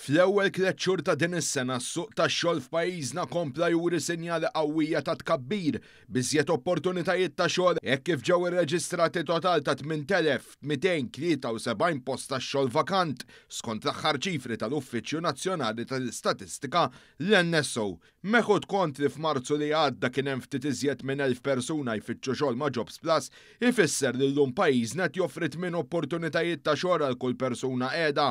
Fl-ewwel tlett xhur ta' din is-sena s-suq tax-xogħol f'pajjiżna kompla juri sinjali qawwija ta' tkabbir b'iżjed opportunitajiet ta' xogħol hekk kif ġew irreġistrati total ta' 8,273 post tax-xogħol vakant skont l-aħħar ċifri tal-Uffiċċju Nazzjonali tal-Istatistika, l-NSO. Meħud kont li f'Marzu li għadda kien hemm ftit iżjed minn 1,000 persuna jfittxu xogħol ma' Jobsplus, ifisser li llum pajjiżna qed joffri tmien opportunitajiet ta' xogħol għal kull persuna qiegħda.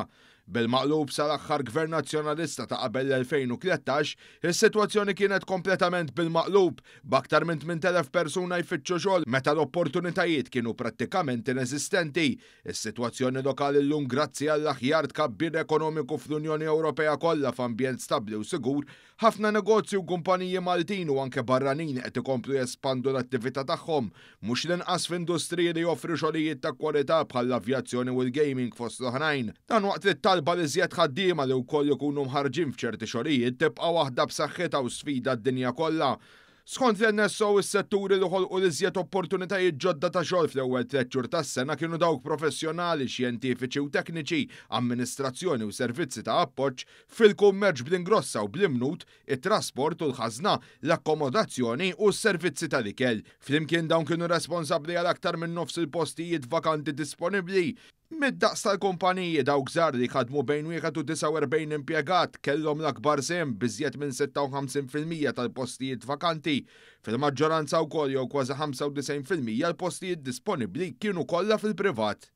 Bil-maqlub sal-aħħar Gvern Nazzjonalista ta' qabel l-2013, is-sitwazzjoni kienet kompletament bil-maqlub, b'aktar minn 8,000 persuna jfittxu xogħol meta l-opportunitajiet kienu prattikament ineżistenti. Is-sitwazzjoni lokali llum grazzi għall-aħjar tkabbir ekonomiku fl-Unjoni Ewropea kollha f'ambjent stabbli u sigur, ħafna negozji u kumpaniji Maltin u anke barranin qed ikomplu jespandu l-attività tagħhom, mhux l-inqas f'industriji li joffru xogħlijiet ta' kwalità bħall-avjazzjoni u l-gaming fost l-oħrajn. Dan waqt li t-talba li iżjed ħaddiema li wkoll ikunu mħarrġin f'ċerti xogħlijiet tibqa' waħda b'saħħitha u sfida d-dinja kollha. Skont l-NSO, is-setturi li ħolqu l-iżjed opportunitajiet ġodda ta' xogħol fl-ewwel tlett xhur tas-sena kienu dawk professjonali, xjentifiċi u tekniċi, amministrazzjoni u servizzi ta' appoġġ, fil-kummerċ bl-ingrossa u bl-imnut, it-trasport u l-ħażna, l-akkomodazzjoni u s-servizzi tal-ikel. Flimkien dawn kienu responsabbli għal aktar minn nofs il-postijiet vakanti disponibbli. Mid-daqs tal-kumpaniji, dawk żgħar li jħaddmu bejn wieħed u 49 impjegat kellhom l-akbar sehem b'iżjed minn 56% tal-postijiet vakanti. Fil-maġġoranza wkoll jew kważi 95% l-postijiet disponibbli kienu kollha fil-privat.